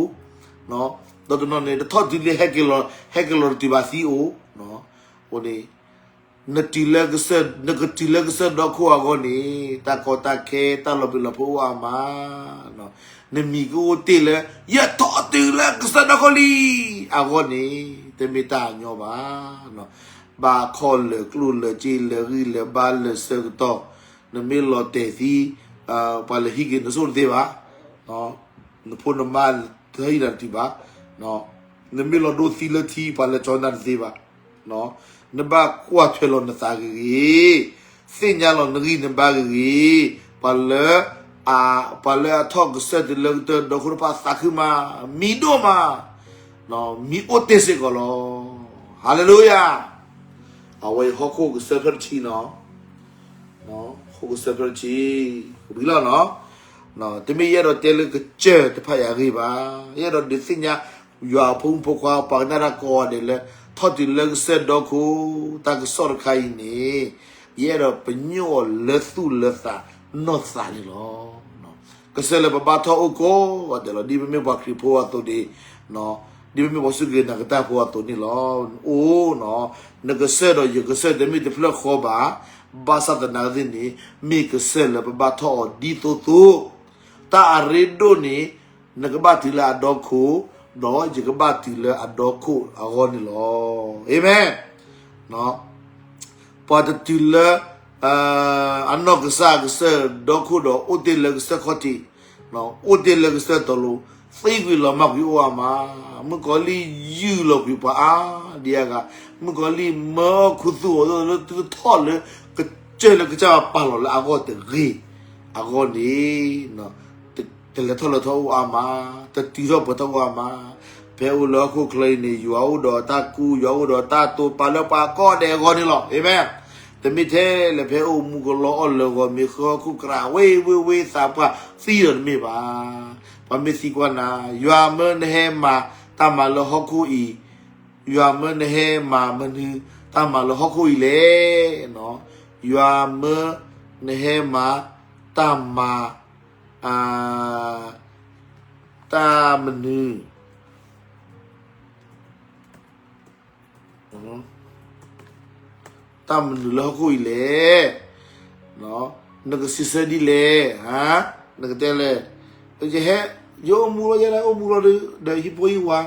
တနီၤန့ၣ် တထီၣ်တုၤလၢဟဲက့ၤလီၤ ဟဲက့ၤလီၤတတုၤဘၣ်သံအိၣ်, အဃိန့ၣ် နတုၤလၢကစၢၢ် နကတုၤလၢကစၢၢ်ဒီခိၣ်အဂီၢ်န့ၣ် တၢ်ကီတၢ်ခဲ တၢ်လီၤဘံၣ်လီၤဖှိၣ်အိၣ်အါမး, နမံၤကအိၣ်တ့ၢ်လၢ ယထီၣ်တုၤလၢကစၢၢ်ဒီခိၣ်လံအဂီၢ်န့ၣ် တမ့ၢ်တၢ်အညီဘၣ်. ဘၣ်ခီၣ်လၢာ်ကျိၣ်လၢာ်စ့လၢာ်ဂံၢ်လၢာ်ဘါလၢာ်ဆၢကတီၢ်, နမ့ၢ်လီၤတဲာ်သံ ပှၤလဲၤဟံးက့ၤနဆိၣ်တသ့ဘၣ်, နဖိနမါတဟံးနၤတတုၤဘၣ်, နမ့ၢ်လီၤဒိသံလၢထံ ပှၤလဲၤကၠီနၤတသ့ဘၣ်. နဘၣ်ကွၢ်ထွဲလီၤနသးဂ့ၤဂ့ၤ, သ့ၣ်ညါလီၤနဂံၢ်နဘါဂ့ၤဂ့ၤ, ပှၤလၢ ပှၤလၢအထီၣ်ကစၢၢ်တုၤလၢကစၢၢ်ဒီခိၣ်တဖၣ်သးခုမး, မံၤဒိၣ်မး, မံၤအိၣ်တ့ၢ်စ့ၢ်ကီးလီၤ. ဟၤလ့လူယၤ. အဝဲအံၤဟီၣ်ခိၣ်ကစၢၢ်ဖျၢၣ်တဆံနီၤ, ဟီၣ်ခိၣ်ကစၢၢ်ဖျၢၣ်တဆံ, ဝံၤလီၤနီၤ. တမ့ၢ်ယအဲၣ်ဒိးတဲလၢကစၢၢ်တဖၣ်အံၤအဂ့ၢ်ဘၣ်, ယအဲၣ်ဒိးဒုးသ့ၣ်ညါ ယွၤအဖိမုၣ်ဖိခွါ ပှၤကနၣ်တၢ်ကိးဂၤဒဲးလၢ ထီၣ်တုၤလၢကစၢၢ်ဒီခိၣ် တၢ်ကစီၣ်တခါအံၤန့ၣ် ယအဲၣ်ဒိးပညိၣ်အီၤလၢသူၣ်လၢသးနီၢ်သးန့ၣ်လီၤ. ကစၢၢ်လၢပဘၣ်ထီၣ်အိၣ်ကိးဂၤဒဲးလီၤ. ဒ်ပမ့ၢ်ပှၤခရံာ်ဖိအသိးန့ၣ်, ဒ်ပမ့ၢ်ပှၤစူၢ်က့ၤနာ်ကစၢ်ဖိအသိးန့ၣ်လီၤ. အိၣ်နီၤ, နကစၢၢ်ဒီးယကစၢၢ်တမ့ၢ်တဖျၢၣ်ဃီဘၣ်, ဘၣ်ဆၣ်သနာ်က့န့ၣ် မ့ၢ်ကစၢၢ်လၢပဘၣ်ထီၣ်အီၤဒ်သိးသိး, တၢ်အရ့ဒိၣ်န့ၣ် နကဘၣ်တုၤလၢအဒီခိၣ်, ဒီးယကဘၣ်တုၤလၢအဒီခိၣ်အဂီၢ်န့ၣ်လီၤ. အၤမ့ၣ်. ပှၤတတုၤလၢ အနီၢ်ကစၢ်ကစၢၢ်ဒီခိၣ်ဒီး အိၣ်တ့ၢ်လၢကစၢၢ်ခီၣ်ထံး, အိၣ်တ့ၢ်လၢကစၢၢ်တီၤလိၤ, သံကွံာ်လီၤမၢ်ကွံာ်အိၣ်အါမး, မုၣ်ကီၤလံၢ်ယုၢ်လီၤကွံာ်ပှၤအါဒံအါဂၤ, မုၣ်ကီၤလံၢ်မၢခူသူၣ်အီၤလၢသုထီၣ်လၢ ကစၢၢ်လၢကစၢ်ပာ်လီၤလၢအဂီၢ်တဂ့ၤ, အဂီၢ်န့ၣ် တလဲၤထီၣ်လဲၤထီအိၣ်အါမး, တတုၤထီၣ်ပှဲၤထီၣ်အိၣ်အါမး, ဖဲအိၣ်လၢဟီၣ်ခိၣ်ချၢအံၤန့ၣ် ယွၤအိၣ်ဒီးတၢ်ကူ ယွၤအိၣ်ဒီးတၢ်တိာ်ပာ်လၢပှၤကိးဂၤဒဲးအဂီၢ်န့ၣ်လီၤ. အၤမ့ၣ်. တမ့ၢ်ထဲလဲၣ် ဖဲအိၣ်မူကလီအီၣ်လၢာ်ဂီၤမ့ၤဃၢဟီၣ်ခိၣ်ကြးဝ့ဝ့ဝ့သးပှၢ်သံဒီးတမ့ၢ်ဘၣ်. ပှၤမ့ၢ်သံကွၢ်နၤ, ယွၤမၢနဟဲမၤတၢ်မၤလၢဟီၣ်ခိၣ်အံၤ, ယွၤမၢနဟဲမၤမနုၤတၢ်မၤလၢဟီၣ်ခိၣ်အံၤလဲၣ်. ယွၤမၢနဟဲမၤတၢ်မၤ တၢ်မနုၤ တၢ်မနုၤလၢဟီၣ်ခိၣ်အံၤလဲၣ်, နကစံးဆၢဒ်လဲၣ်, နကတဲလဲၣ်, ယဟဲ, ယအိၣ်မူလီၤ ယအိၣ်မူလီၤဒီး ဒီးဟံၣ်ဖိဟံၣ်ဝါ,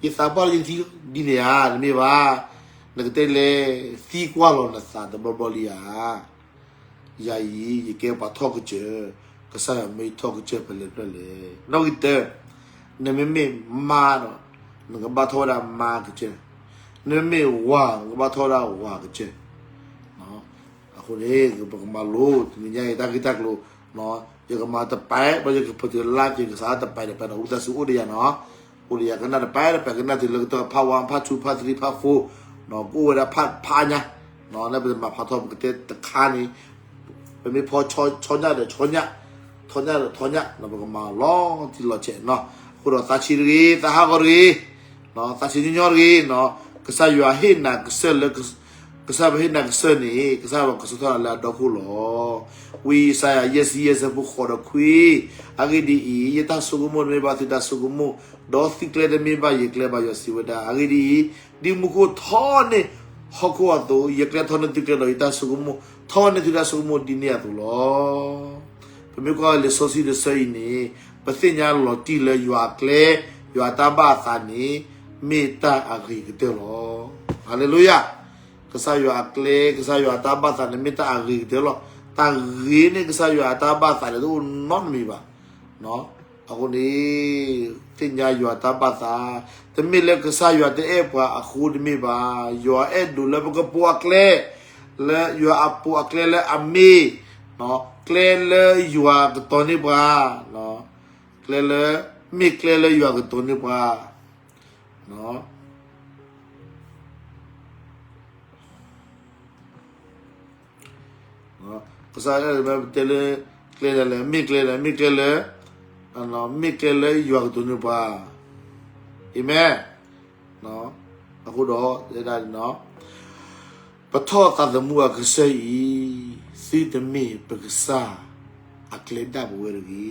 ယသးပှၢ်လၢယသံဒ်န့ၣ်ဧါ, တမ့ၢ်ဘၣ်, နကတဲလဲၣ်, သံကွၢ်လီၤနသးတဘျီဘျီလံဧါ. ယၤအံၤ ယကဲပှၤထီၣ်ကစၢၢ်, ကစၢ်ယွၤမ့ၢ်ထီၣ်ကစၢၢ်ဖဲလဲၣ်ဖဲလဲၣ်. နီၣ်ဂံၢ်တၢ, နမ့မ့ၢ်မါဒီး နကဘၣ်ထီၣ်ဝဲဒၣ်မါကစၢၢ်, နမ့မ့ၢ်ဝၤ နကဘၣ်ထီၣ်ဝဲဒၣ်ဝၤကစၢၢ်. အဃိန့ၣ် ပကမၤလိတနံၤညါအံၤ တၢ်ဂ့ၢ်တၢ်ကျိၤ, ယကမၤတပာ် ဒီးယကပတုာ်လါက့ၤကစးတပာ်တပာ်ဒီး ဝံသးစူၤအိၣ်ဒီးယၤနီၤ. အိၣ်ဒီးယၤကနၣ်တပာ်တပာ် ကနၣ်တုၤလၢကတၢၢ် part one, part two, part three, part four, ကအိၣ်ဝဲဒၣ် part ဖးညါ, လၢပတမၤဖးထီၣ် ပကတဲတခါန့ၣ်, ပမ့ၢ်ဖီဆီညၣ်ဒီးဆီညၣ်, ထီညၣ်ဒီးထီညၣ်, ပကမၤလီၤတံၢ်လီၤဆဲးနီၤ. အဃိဒီးသးဆံးတဂ့ၤ, သးဟးဂီၤတဂ့ၤ, သးဆံးညီညီတဂ့ၤ, ကစၢ်ယွၤဟ့ၣ်နၤကစၢၢ်လၢ ကစၢ်ပဟ့ၣ်နၤကစၢၢ်န့ၣ် ကစၢ်ယွၤကဆှီထီၣ်နၤလၢအဒီခိၣ်လီၤ. ဝံယၡါယၤ ယဲၢ်ဆံယဲၢ် ဆၢဖိဃိးဒီးခွံ, အဂ့ၢ်ဒ်အံၤ, ယတၢ်ဆိကမိၣ်တမ့ၢ်ဘၣ်သုတၢ်ဆိကမိၣ်, ဒီးသုကျဲတမ့ၢ်ဘၣ်ယကျဲဘၣ် ယွၤစံးဝဲဒၣ်. အဂ့ၢ်ဒ်အံၤ, ဒ်မူခိၣ်ထီၣ်န့ၢ်ဟီၣ်ခိၣ်အသိး, ယကျဲထီၣ်န့ၢ်သုကျဲဒီးယတၢ်ဆိကမိၣ် ထီၣ်န့ၢ်သုတၢ်ဆိကမိၣ်ဒ်န့ၣ်အသိးလီၤ. ပမ့ၢ်ကွၢ်လံာ်စီဆှံတဆၢအံၤန့ၣ်, ပသ့ၣ်ညါလီၤတံၢ်လၢယွၤအကျဲ, ယွၤအတၢ်ဘၣ်အသးန့ၣ် မ့ၢ်တၢ်အဂ့ၤကတၢၢ်လီၤ. ဟၤလ့လူယၤ, ကစၢ်ယွၤအကျဲ, ကစၢ်ယွၤအတၢ်ဘၣ်သးန့ၣ် မ့ၢ်တၢ်အဂ့ၤကတၢၢ်လီၤ. တၢ်ဂ့ၤန့ၢ်ကစၢ်ယွၤအတၢ်ဘၣ်သးန့ၣ် တအိၣ်နီတမံၤဘၣ်. အဃိန့ၣ်, သ့ၣ်ညါယွၤတၢ်ဘၣ်သး, တမ့ၢ်လၢကစၢ်ယွၤတအဲၣ်ပှၤအဃိတမ့ၢ်ဘၣ်. ယွၤအဲၣ်ဒိးလၢပကပိာ်အကျဲ, လၢယွၤအပိာ်အကျဲလၢအမ့ၢ်, ကျဲလၢယွၤကတီၤန့ၢ်ပှၤ, ကျဲလၢ, မ့ၢ်ကျဲလၢယွၤကတီၤန့ၢ်ပှၤ ကစၢ်ယွၤတဲလၢ, ကျဲဒ်လဲၣ်, မ့ၢ်ကျဲလဲၣ်, မ့ၢ်ကျဲလၢ, မ့ၢ်ကျဲလၢယွၤကတိၤန့ၢ်ပှၤ, အၤမ့ၣ်. အဃိဒီး, ပထီၣ်သးသမူအကစၢ်အံၤ, သုတမ့ၢ်ပကစၢ်အကျဲဒၣ်ပဝဲတဂ့ၤ.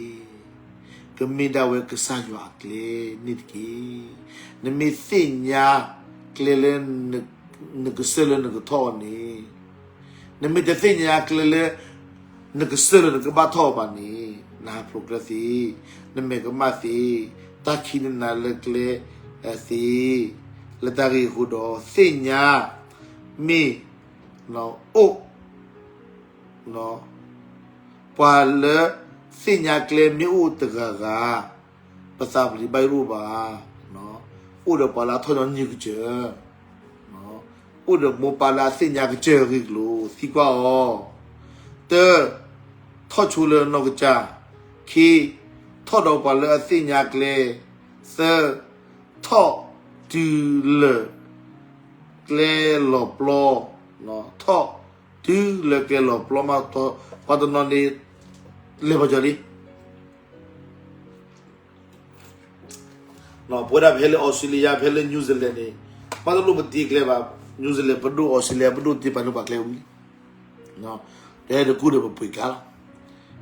ကမ့ၢ်ဒၣ်ဝဲကစၢ်ယွၤအကျဲန့ၣ်တက့ၢ်. နမ့ၢ်သ့ၣ်ညါကျဲလၢနကစၢၢ်လၢနကထီၣ်အီၤန့ၣ်, နမ့ၢ်တသ့ၣ်ညါကျဲလၢနကစၢၢ်လၢနကဘၣ်ထီၣ်အီၤဘၣ်န့ၣ်, နဟးဖျိးကျၢၤသ့, နမဲာ်ကမၣ်သ့, တၢ်ခံးန့ၢ်နၤလၢကျဲသ့, လၢတၢ်ဂ့ၢ်အဃိဒီး သ့ၣ်ညါမ့ၢ်အိၣ် ပှၤလၢသ့ၣ်ညါကျဲမ့ၢ်အိၣ်တဂၤဂၤ, ပသးပလံၤဘၣ်ယိၣ်ဘၣ်, အိၣ်ဒီးပှၤလၢအထီၣ်ညီနုၢ်ကစၢၢ်, အိၣ်ဒီးမိၢ်ပၢ်လၢအသ့ၣ်ညါကစၢၢ်အဂ့ၢ်အကျိၤ သံကွၢ်အီၤ, တၢ, ထီၣ်ဆိလၢနီၢ်ကစၢ်, ခံ, ထီၣ်ဒီးပှၤလၢအသ့ၣ်ညါကျဲ, သၢ, ထီၣ်တုၤလၢကျဲလီၤပျီ, ထီၣ် တုၤလၢကျဲလီၤပျီမး, ပှၤတနီၤန့ၣ် လဲၤပှၤကၠီၤလံ. ပဝဲဒၣ်ပဟဲလၢ Australia ပဟဲလၢ New Zealand န့ၣ်, ဘၣ်တလိၣ်ပတ့ကျဲဘၣ်, New Zealand ပဒိၣ် Australia ပဒိၣ်တ့ပာ်န့ၢ်ပှၤကျဲဝံၤလံ. တဟဲတကူဒီးပပှ့ၤကါလီၤ.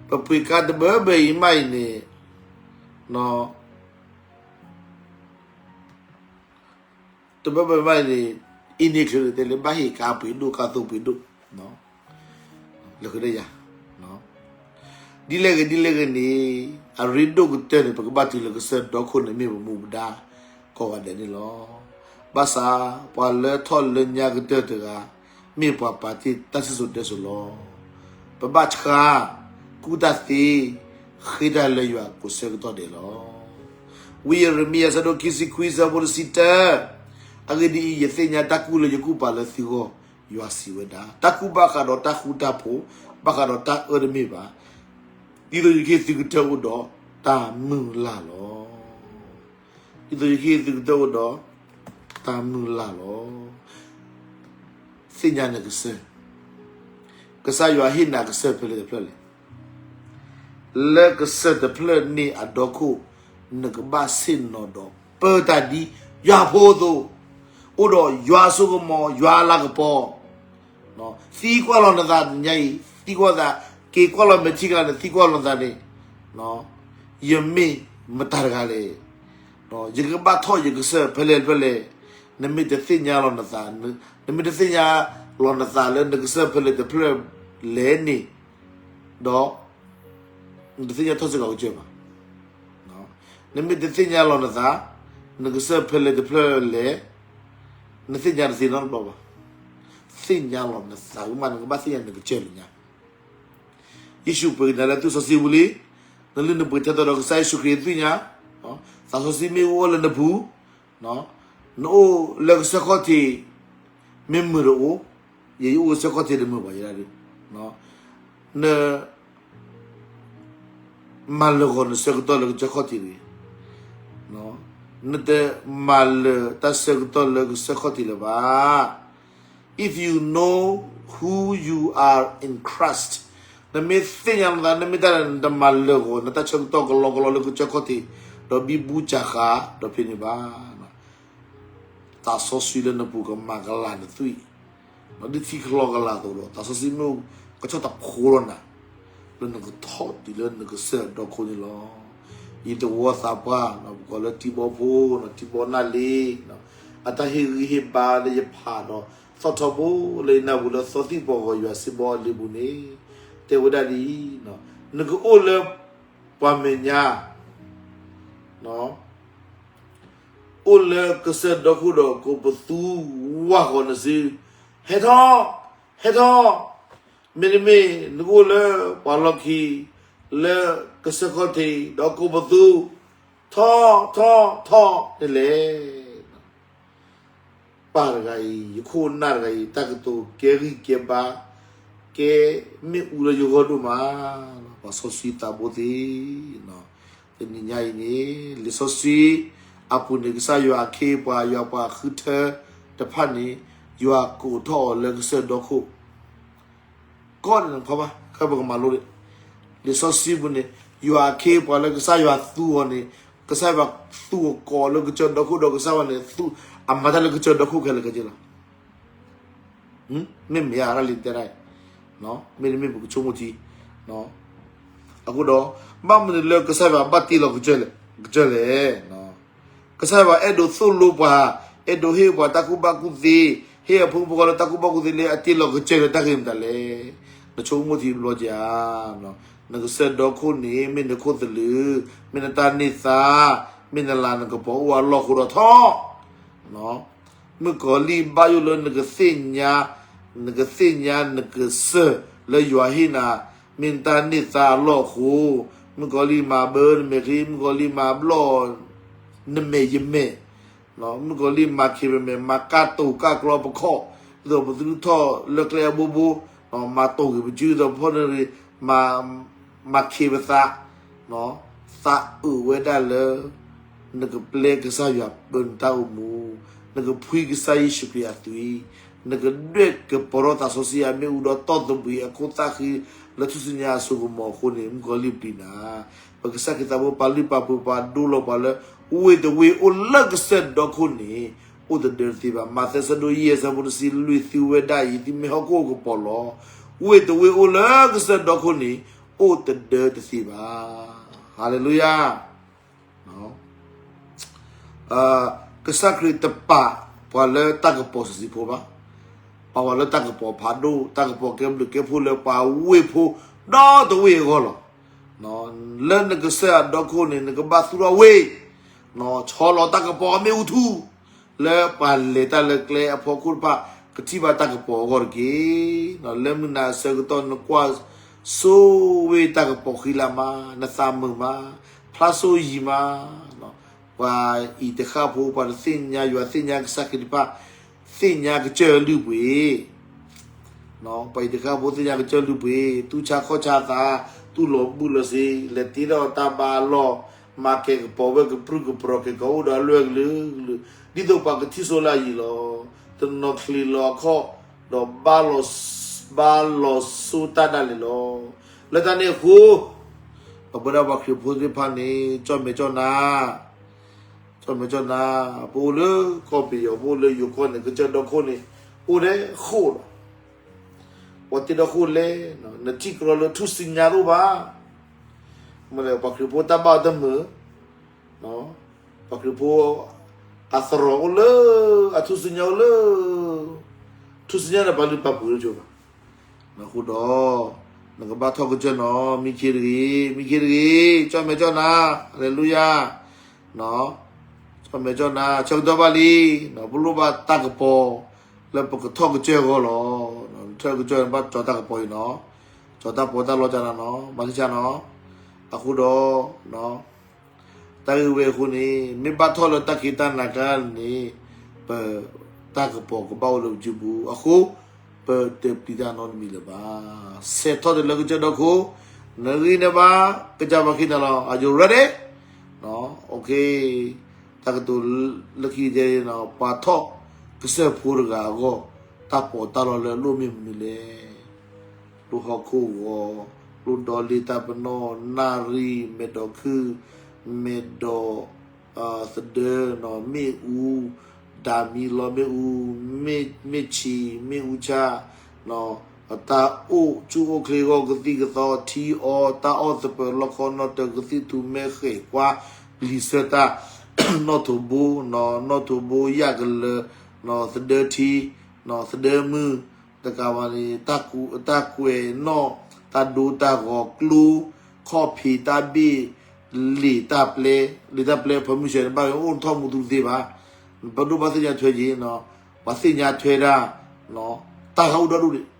ပပှ့ၤကါတဘၢဘၢအံၤမးအံၤန့ၣ်, တဘၢဘၢမးန့ၣ်, အံၤန့ၣ်ချုးတဲလၢဘၣ်ဟ့ၣ်ကါပှ့ၤဒိၣ် ကါသိပှ့ၤဒိၣ်, လၢကဒဲယၤ, ဒ်လဲၣ်ဂ့ၤဒ်လဲၣ်ဂ့ၤန့ၣ်, အရ့ဒိၣ်ကတၢၢ်န့ၣ် ပကဘၣ်တုၤလၢကစၢၢ်ဒီခိၣ်န့ၣ်မ့ၢ်ပမူပဒါကိးဂၤဒဲးန့ၣ်လီၤ. ဘၣ်ဆၣ်, ပှၤလၢထီၣ်လၢညါကတၢၢ်တဂၤ, မ့ၢ်ပှၤပာ်တ့ၢ်တၢ်စံၣ်စိၤတဲစိၤလီၤ. ပဘၣ်ဆှါ, ကူၣ်တၢ်သ့, ဃ့တၢ်လၢယွၤကိးဆၢကတီၢ်ဒဲးလီၤ. ဝံယံးရမံယၤ ဆၢဒိၣ်ခံဆံခွံ ဆၢဖိတဆံတၢ, အဂ့ၢ်ဒ်အံၤ, ယသ့ၣ်ညါတၢ်ကူၣ်လၢယကူၣ်ပာ်လၢသုဂီၢ်, ယွၤစံးဝဲဒၣ်, တၢ်ကူၣ်ဘၣ်ဃးဒီးတၢ်ဃူတၢ်ဖိး, ဘၣ်ဃးဒီးတၢ်အၢတမ့ၢ်ဘၣ်, ဒ်သိးယကဟ့ၣ်သုကတၢၢ်အိၣ်ဒီးတၢ်မုၢ်လၢ်လီၤ. ဒ်သိးယကဟ့ၣ်သုကတၢၢ်အိၣ်ဒီးတၢ်မုၢ်လၢ်လီၤ. သ့ၣ်ညါနကစၢၢ်, ကစၢ်ယွၤဟ့ၣ်နၤကစၢၢ်ဖဲလဲၣ်တဖျၢၣ်လဲၣ်. လၢကစၢၢ်တဖျၢၣ်န့ၣ်အဒီခိၣ်, နကဘၣ်ဆ့ၣ်နီၤဒီးပၢတၢ်ဒ်ယွၤဖိအသိး, အိၣ်ဒီးယွၤအစိကမီၤ, ယွၤအလၤကပီၤ, သံကွၢ်လီၤနသးတနံၤညါအံၤ, သံကွၢ်သး, က့ၤကွၢ်လီၤမဲာ်ထံကလၤန့ၣ် သံကွၢ်လီၤနသးန့ၣ်, ယမ့ၢ်မတၤတဂၤလဲၣ်. ယကဘၣ်ထီၣ်ယကစၢၢ်ဖဲလဲၣ်တဖျၢၣ်လဲၣ်. နမ့ၢ်တသ့ၣ်ညါလီၤနသး, နမ့ၢ်တသ့ၣ်ညါလီၤနသးလၢနကစၢၢ်ဖဲလဲၣ်တဖျၢၣ်လဲၣ်န့ၣ်, ဒီး နတသ့ၣ်ညါထီၣ်စ့ၢ်ကီးကစၢၢ်ဘၣ်. နမ့ၢ်တသ့ၣ်ညါလီၤနသး, နကစၢၢ်ဖဲလဲၣ်တဖျၢၣ်လဲၣ်, နသ့ၣ်ညါတသ့နီတဘျီဘၣ်. သ့ၣ်ညါလီၤနသး, မ့ၢ်နကဘၣ်သ့ၣ်ညါနကစၢၢ်လၢညါ ယ့ၣ်ၡူးပှ့ၤက့ၤနၤလၢသွံၣ်စီဆှံပူၤလံ. နလုၢ်နပှ့ၤထဲသိးဒီးကစၢ်ယ့ၣ်ၡူးခရံာ်သွံၣ်ညါ, သးစီဆှံမ့ၣ်အူအိၣ်လၢနပူၤ, နအိၣ်လၢကစၢၢ်ခီၣ်ထံး, မ့ၢ်မုာ်တအိၣ်, ယဲယအိၣ်ကစၢၢ်ခီၣ်ထံးတမုာ်ဘၣ်ယဲဒၣ်ဒုး, န မၤလၢာ်ဂီၤနဆၢကတီၢ်လၢကစၢၢ်ခီၣ်ထံးတဂ့ၤ. နတမၤလၢာ်တၢ်ဆၢကတီၢ်လၢကစၢၢ်ခီၣ်ထံးလၢၤဘၣ်. If you know who you are in Christ, နမ့ၢ်သ့ၣ်ညါနသး နမ့ၢ်တၢ်နတမၤလၢာ်ဂီၤ နတၢ်ဆၢကတီၢ်ကလီကလီလၢကစၢၢ်ခီၣ်ထံး, ဒီးဘံဘူစၢ်ဃာ် ဒီးဖဲန့ၣ်ဘၣ်. သးစီဆှံလၢနပူၤကမၤကလၤနသွံၣ်, ဒ်ထံချီကလၤအသိးဒီး သးစီဆှံမ့ၢ်ကဆီၣ်တဖိလီၤနၤ, လၢနကထီၣ်တုၤလၢနကစၢၢ်ဒီခိၣ်န့ၣ်လီၤ. ယသဝီသးပှၢ် ပကိးလၢတံဘီဖိ, တံဘီနၢ်လ့, အတၢ်ဟ့ၣ်ဂံၢ်ဟ့ၣ်ဘါလၢယဖးဒီး သီၣ်ထီဘိလၢယနၢ်ပူၤလၢ သီသံၣ်ပှၤဂီၤယွၤစ့ဘီအလံာ်ပူၤန့ၣ် တဲဝဲဒၣ်ဒ်အံၤ, နကအိၣ်လၢပှၤမဲာ်ညါ အိၣ်လၢကစၢၢ်ဒီခိၣ်ဒီးကိးပသူဝၢ်ဃီၤနစု, ဟဲထီၣ်, ဟဲထီၣ်, မ့တမ့ၢ်နကအိၣ်လၢပှၤလီၢ်ခံ, လၢကစၢၢ်ခီၣ်ထံး ဒီးကိးပသူ, ထီၣ်, ထီၣ်, ထီၣ်န့ၣ်လဲၣ်. ပၢ်တဂၤအံၤ ယခိၣ်နၢ်တဂၤအံၤ တၢ်ကတိၤကဲဂံၢ်ကဲဘါ, ကဲမ့ၣ်အူလၢယဂီၢ်ဒိၣ်မး, ပှၤစီဆှံသးဘိသ့ၣ်, တနံၤညါအံၤန့ၣ် လံာ်စီဆှံအပူၤန့ၣ် ကစၢ်ယွၤအခ့အပှၤ ယွၤပှၤဃုထၢတဖၣ်န့ၣ် ယွၤကိးထီၣ်အီၤလၢကစၢၢ်ဒီခိၣ် ကီးန့ၣ်နဖးဘၣ် ခဲပကမၤလိန့ၣ်, လံာ်စီဆှံပူၤန့ၣ် ယွၤအခ့အပှၤလၢကစၢ်ယွၤသူအီၤန့ၣ်, ကစၢ်ယွၤသူအီၤကိးလၢကစၢၢ်ဒီခိၣ်ဒီးကစၢ်ယွၤန့ၣ် သူအမၤတၢ်လၢကစၢၢ်ဒီခိၣ်ခဲလၢာ်ခဲဆ့လီၤ. မ့မ့ၢ်အါရၣ်လံတဲဒၣ်အံၤ, မ့တမ့ၢ်ပကဆိကမိၣ်ထံ, အဃိဒီး ဘၣ်မနုၤလၢကစၢ်ယွၤဘၣ်တ့လီၤကစၢၢ်လဲၣ်, ကစၢ်ယွၤအဲၣ်ဒိးသိၣ်လိပှၤ, အဲၣ်ဒိးဟ့ၣ်ပှၤတၢ်ကူၣ်ဘၣ်ကူၣ်သ့, ဟ့ၣ်အဖိမုၣ်ဖိခွါလၢတၢ်ကူၣ်ဘၣ်ကူၣ်သ့လၢအတ့လီၤကစၢၢ်လၢတၢ်ဂ့ၢ်မတၤလဲၣ်. နဆိကမိၣ်ထံဘျီကဧါ. နကစၢၢ်ဒီခိၣ်န့ၣ် မ့ၢ်နခိၣ်သလုး, မ့ၢ်နတၢ်န့ၢ်သါ, မ့ၢ်နလၤနကပီၤအိၣ်အလီၢ်အဃိဒီးထီၣ် မုၣ်ကီၤလံၢ်ဘၣ်ယိၣ်လၢနကသ့ၣ်ညါ, နကသ့ၣ်ညါနကစၢၢ်လၢယွၤဟ့ၣ်နၤ, မ့ၢ်နတၢ်န့ၢ်သါအလီၢ်အဃိ, မုၣ်ကီၤလံၢ်မၤဘၢနမဲာ်ချံ, မုၣ်ကီၤလံၢ်မၤဘျီၣ်နမဲာ်ယမဲာ်, မုၣ်ကီၤလံၢ်မၤခ့ပမဲာ်, မၤကၢ်တိာ်ကၢ်ကျီပခီၣ်, ဒ်သိးပသုထီၣ်လၢကျဲအဘိဘိ, မၤတိာ်ဂ့ၤပစု, ဒ်သိးပဖီၣ်န့ၢ်ဂ့ၤ, မၤခ့ပသး သးအုးဝဲဒၣ်လၢ နကပျဲကစၢ်ယွၤပၢနတၢ်အိၣ်မူ, နကဖှံကစၢ်ယ့ၣ်ၡူးခရံာ်အသွံၣ်, နကဒွဲၣ်ကပီၤထီၣ်သးစီဆှံအမ့ၣ်အူဒီးတီၢ်သဘှံးအခိၣ်သၣ်ဃံလၢထူၣ်စုညါအစိကမီၤအဃိန့ၣ် မုၣ်ကီၤလံၢ်ပျံၤနၤ. ပကစၢ်ခရံာ်သးဘိပာ်လုၢ်ပာ်ပှ့ၤပှၤဒိလီၤပှၤလၢ ဝ့ၢ်တဝ့ၢ်အိၣ်လၢကစၢၢ်ဒီခိၣ်န့ၣ် အိၣ်တဒၢတသ့ဘၣ်. မးသဲဆၢဒိၣ်ယဲၢ်ဆၢဖိတဆံလွံၢ် သုဝဲဒၣ်အံၤ သုမ့ၢ်ဟီၣ်ခိၣ်ကပီၤလီၤ. ဝ့ၢ်တဝ့ၢ်အိၣ်လၢကစၢၢ်ဒီခိၣ်န့ၣ် အိၣ်တဒၢတသ့ဘၣ်. ဟၤလ့လူယၤ. ကစၢ်ခရံာ်တပာ်ပှၤလၢတၢ်ကပီၤစုာ်စုာ်ဖိဘၣ်. ပာ်ပှၤလၢတၢ်ကပီၤဖးဒိၣ်, တၢ်ကပီၤကဲဘျုးကဲဖှိၣ်လၢပှၤဝ့ၢ်ဖိဒီတဝ့ၢ်အဂီၢ်လီၤ. လၢနကစၢ်အဒီခိၣ်န့ၣ် နကဘၣ်သူၣ်ထီၣ်ဝ့ၢ်, ဆီလီၤတၢ်ကပီၤအမ့ၣ်အူထူ လၢပှၤလဲၤတၢ်လၢကျဲအဖီခိၣ်တဖၣ် ကထံၣ်ဘၣ်တၢ်ကပီၤအဂီၢ်တက့ၢ်. လၢမုၢ်နၤအဆၢကတီၢ် နကွၢ်ဆိဝ့ၢ်တၢ်ကပီၤဃံလၤမး, နသးမုာ်မး, ဖျါဆိယံၤမး, ပှၤအံၤတဃၣ်ဖိ ပှၤတသ့ၣ်ညါယွၤသ့ၣ်ညါကစၢ်ခရံာ်တဖၣ် သ့ၣ်ညါကစၢၢ်လုၢ်ပှ့ၤ ပှၤအံၤတဃၣ်ဖိသ့ၣ်ညါကစၢၢ်လုၢ်ပှ့ၤ, သူၣ်ဆါခီၣ်ဆါသး, သူၣ်လီၤဘုၣ်လီၤစ့, လဲၤတ့ထီၣ်တၢ်ဘါအလီၢ်, မၤကဲၤကပီၤဝဲကပြုၢ်ကပြီၤ ကဲၤကီၤအိၣ်ဒီးအလွဲၢ်ကလုာ်ကလုာ်, ဒ်သိးပှၤကထံၣ်ဆိလၢအယံၤလီၤ. တနီၤချံးလီၤအခီၣ်, ဒီးဘါလီၤ, ဘါလီၤဆိတၢ်ဒၣ်လဲာ်လီၤ. လၢတၢ်န့ၣ်အဃိ, ပဝဲဒၣ်ပှၤခရံာ်ဖိသ့ၣ်တဖၣ်န့ၣ် ကၠီၣ်မဲာ်ကၠီၣ်နါ ကၠီၣ်မဲာ်ကၠီၣ်နါ, ပအိၣ်လၢကီၢ်ပယီၤ ပအိၣ်လၢယိၤကီၢ်န့ၣ် ကစၢၢ်ဒီခိၣ်န့ၣ် အိၣ်ထဲဃိၣ်လီၤ. ပှၤတ့ဒီခိၣ်လဲၣ်, နထံၣ်ကရီလၢထူၣ်စုညါတအိၣ်ဘၣ်. မ့ၢ်လၢပှၤခရံာ်ဖိတၢ်ဘၣ်အီၤတမုာ်, ပှၤခရံာ်ဖိ အသရိာ်အိၣ်လၢ အထူၣ်စုညါအိၣ်လၢ ထူၣ်စုညါန့ၣ်ပာ်လုၢ်ပာ်ပှ့ၤလၢကၠိဘၣ်. အဃိဒီး နကဘၣ်ထီၣ်ကစၢၢ်နီၤ မံခ့တဂ့ၤ, မံခ့တဂ့ၤ, ကၠီၣ်မဲာ်ကၠီၣ်နၤ, ဟါလ့လူယၤ, ကၠီၣ်မဲာ်ကၠီၣ်နၤ ဆၢကတီၢ်ဘၣ်လံ, ပလိၣ်ဘၣ်တၢ်ကပီၤ လၢပကထီၣ်ကစၢၢ်အဂီၢ်လီၤ. ထီၣ်ကစၢၢ်ဘၣ်ကၠီတၢ်ကပီၤအံၤနီၤ, ကၠီတၢ်ပီးတၢ်လီၢ်ကၠီနၤနီၤ, မၤသ့ၣ်ဆါနီၤ. အဃိဒီး တၢ်ဂ့ၢ်ဝဲအဃိန့ၣ် မ့ၢ်ဘၣ်ထီၣ်လၢတၢ်ခံးတၢ်နၤကျါန့ၣ် ပတၢ်ကပီၤကဘၣ်အိၣ်လၢပစုပူၤအဃိ ပတပျံၤတၢ်နီတမံၤလၢၤဘၣ်. ဆဲးထီၣ်တ့ၢ်လၢကစၢၢ်ဒီခိၣ်, နဂံၢ်နဘါ ကစၢ်ဘၣ်ဃ့နၤလီၤ. Are you ready? တၢ်ကတိၤလၢခံတဲ ပှၤထီၣ်ကစၢၢ်ဖိတဂၤအဂီၢ် တၢ်ပီးတၢ်လီၢ်လၢအလိၣ်မ့ၢ်မနုၤလဲၣ်. လိၣ်ဟီၣ်ခိၣ်ဂီၤ, လိၣ်ဒီလ့ၣ်တၢ်ပနီၣ်, နၣ်ရံၣ်, မဲာ်ဒိးခုၣ်, မဲာ်ဒိး သဒၢ, မ့ၣ်အူ, ဒၣ်မံလီၤမ့ၣ်အူ, မ့ၣ်ဆံး, မ့ၣ်အူဆၣ်, တၢ်အိၣ်ဆူၣ်အိၣ်ချ့အဂီၢ်ကသံၣ်ကသီ, ထံအီ, တၢ်အီၣ်သပၢၤလီခီနီၣ်တၢၤကသံၣ်ထူၣ်မဲဃဲၣ်ကွါ, လံာ်ဆၢတၢ်, နီၣ်ထိးဘိ, နီၣ်ထိးဘိယၣ်ကလၢၤ, သဒၢထံ, သဒၢမုၢ်, တကးဘၣ်န့ၣ် တၢ်ကွဲးနီၣ်, တၢ်ဒိတၢ်ဂီၤကျိ, ခီၣ်ဖံးတၢ်ဘ့ၣ်, လံာ်တၢ်ပျဲ, လံာ်တၢ်ပျဲ permission နဘၣ်အိၣ်ထီၣ်မူသူတသ့ဘၣ်. ပဒိၣ်ဘၣ်သ့ၣ်ညါထွဲက့ၤ, ပှၤသ့ၣ်ညါထွဲဒၣ်, တၢ်ဂၤအိၣ်ဒီဒူၣ်န့ၣ်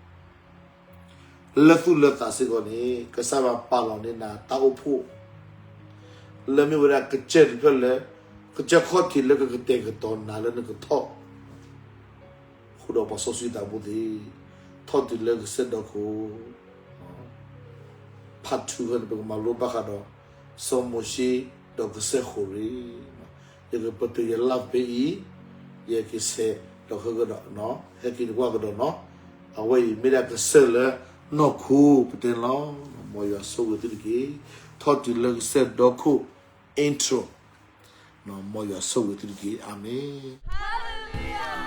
လၢသူၣ်လၢသးစ့ၢ်ကီးန့ၣ် ကစၢ်ဘၣ်ပာ်လီၤန့ၢ်နၤတၢ်အိၣ်ဖှိၣ် လၢမ့ၢ်ဝဲဒၣ်ကစၢၢ်တဖျၢၣ်လၢ ကစၢၢ်ခီၣ်ထံးလၢကကတဲာ်ကတီၤနၤလၢနကထီၣ် အဃိဒီးပှၤစီဆှံသးဘိသ့ၣ်, ထီၣ်တုၤလၢကစၢၢ်ဒီခိၣ် part two န့ၣ် ပကမၤလိဘၣ်ဃးဒီး စီၤမိၤၡ့ဒီးကစၢၢ်ဃိၤရ့ၣ်, ယကပတုာ်ယ live ဖဲအံၤ, ယကဆဲးဒီးဃုကဒီး, ဟဲက့ၤနကွၢ်ကဒီးနီၤ, အဝဲအံၤမ့ၢ်ဒၣ်ကစၢၢ်လၢနီၢ်ခိပတဲလီၤ, မ်ယွၤဆိၣ်ဂ့ၤသုတက့ၢ်, ထီၣ်တုၤလၢကစၢၢ်ဒီခိၣ် intro, မ်ယွၤဆိၣ်ဂ့ၤသုတက့ၢ်, အၤမ့ၣ်.